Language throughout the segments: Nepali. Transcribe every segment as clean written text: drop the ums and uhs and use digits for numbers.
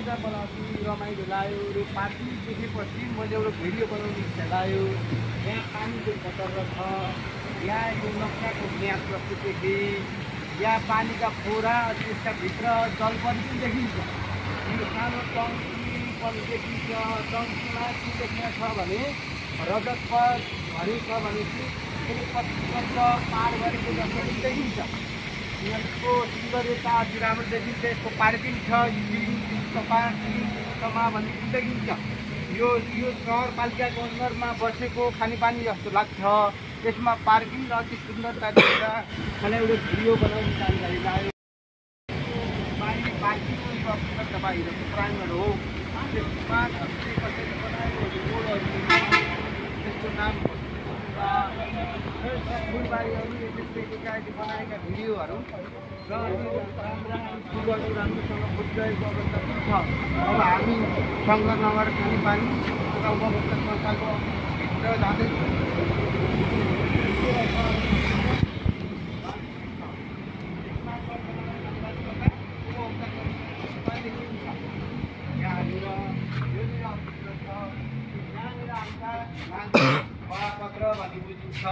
सुविधा बनाउँछु, रमाइलो लाग्यो। यो पार्टी देखेपछि मैले एउटा भिडियो बनाउने इच्छा लाग्यो। यहाँ पानीको कटर छ, यहाँ यो नक्साको म्याप प्रस्तुतदेखि यहाँ पानीका फोरा अनि यसका भित्र जलपरी पनि देखिन्छ। यो सानो टङ्की पनि देखिन्छ। टङ्कीमा के देखिन्छ छ भने रजतपथ भरि छ भनेपछि यसले 25 वर्ष पार गरेको जस्तो पनि देखिन्छ। यहाँको सुन्दरता अति राम्रो देखिन्छ। यसको पार्किङ छ, पार्किङमा भन्ने पनि देखिन्छ। यो नगरपालिकाको अन्डरमा बसेको खानेपानी जस्तो लाग्छ। यसमा पार्किङ र अति सुन्दरता देख्दा मलाई एउटा भिडियो बनाउने जानकारी लाग्यो। पार्किङ बाहिरको प्राइमर हो। त्यसमा कसैले बनाएको रोडहरू त्यसको नाम फुलबारीहरू यस्तै बनाएका भिडियोहरू र फुलहरू राम्रोसँग फुलिरहेको अवस्था पनि छ। अब हामी शङ्करनगर खानेपानी र उपभोक्ता संस्थाको भित्र जाँदैछौँ। पत्र भन्ने बुझिन्छ।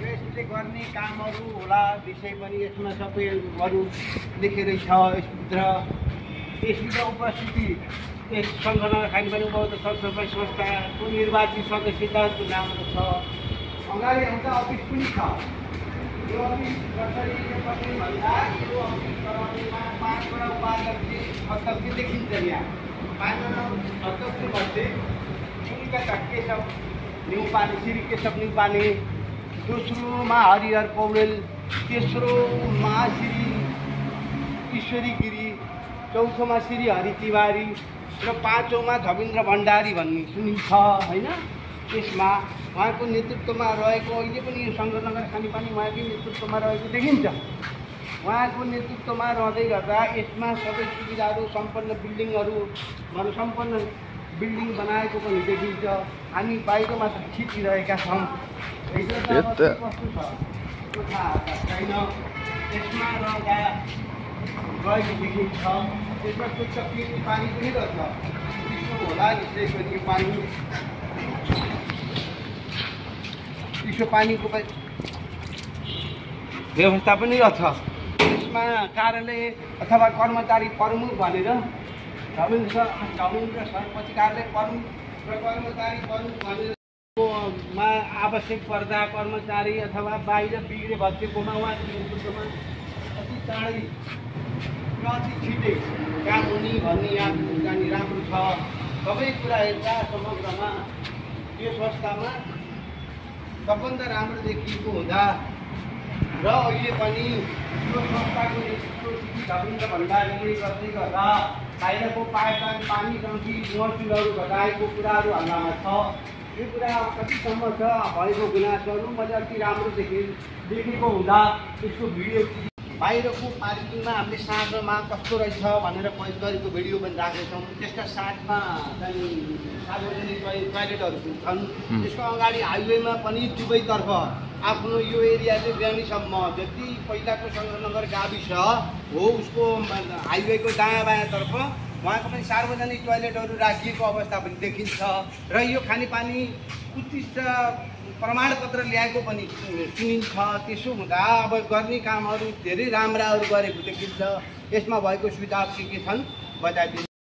यसले गर्ने कामहरू होला विषय पनि यसमा सबैहरू लेखेरै छ। यसभित्र उपस्थिति यस शङ्करनगर खानेपानी उपभोक्ता सरसफाइ संस्थाको निर्वाचित सदस्यताको नाम छ। अगाडि आउँदा अफिस पनि छ। यो अफिस कसरी पर्ने भन्दा यो अफिस चलाउनेमा 5 वटा उपाध्यक्ष अध्यक्ष देखिन्छ। यहाँ 5 वटा अध्यक्षमध्ये उनका केशव न्युपाने, श्री केशव न्युपाने, दोस्रोमा हरिहर पौडेल, तेस्रोमा श्री ईश्वरी गिरी, चौथोमा श्री हरि तिवारी र पाँचौँमा धवेन्द्र भण्डारी भन्ने सुनिन्छ होइन। यसमा उहाँको नेतृत्वमा रहेको अहिले पनि यो शङ्करनगर खानेपानी उहाँकै नेतृत्वमा रहेको देखिन्छ। उहाँको नेतृत्वमा रहँदै गर्दा यसमा सबै सुविधाहरू सम्पन्न बिल्डिङहरू सम्पन्न बिल्डिङ बनाएको पनि देखिन्छ। हामी बाहिरमा खिचिरहेका छौँ। कस्तो छ त्यो थाहा छैन। यसमा रहँदा गएको देखिन्छ। यसमा स्वच्छ पिउने पानी पनि रहेछ। चिसो होला यसले पनि पानी चिसो पानीको व्यवस्था पनि रहेछ। यसमा कार्यालय अथवा कर्मचारी प्रमुख भनेर धवेन्द्र सरपछि कार्यालय प्रमुख र कर्मचारी प्रमुख भनेर आवश्यक पर्दा कर्मचारी अथवा बाहिर बिग्रे भत्केकोमा उहाँको नेतृत्वमा अति चाँडै र अति छिटै काम हुने भन्ने यहाँ जानी राम्रो छ। सबै कुरा हेर्दा समग्रमा यो संस्थामा सबभन्दा राम्रो देखिएको हुँदा र अहिले पनि यो संस्थाको नेतृत्व धवेन्द्र भण्डारीले गर्दै गर्दा बाहिरको पाइपलाइन पानी टङ्की मर्चुलहरू घटाएको कुराहरू हल्लामा छ। यो कुरा कतिसम्म छ भएको गुनासोहरू मैले अति राम्रो देखेको हुँदा यसको भिडियो बाहिरको पार्किङमा हामीले साँझमा कस्तो रहेछ भनेर पहिलो गरेको भिडियो पनि राखेछौँ। त्यसका साथमा चाहिँ सार्वजनिक टोयलेटहरू पनि छन्। त्यसको अगाडि हाइवेमा पनि दुवैतर्फ आफ्नो यो एरिया चाहिँ बिहानीसम्म जति पहिलाको शङ्करनगर गाविस हो उसको हाइवेको दायाँ बायाँतर्फ उहाँको पनि सार्वजनिक टोयलेटहरू राखिएको अवस्था पनि देखिन्छ। र यो खानेपानी उत्कृष्ट प्रमाणपत्र ल्याएको पनि सुनिन्छ। त्यसो हुँदा अब गर्ने कामहरू धेरै राम्राहरू गरेको देखिन्छ। यसमा भएको सुझाव के छन् बताइदिनु।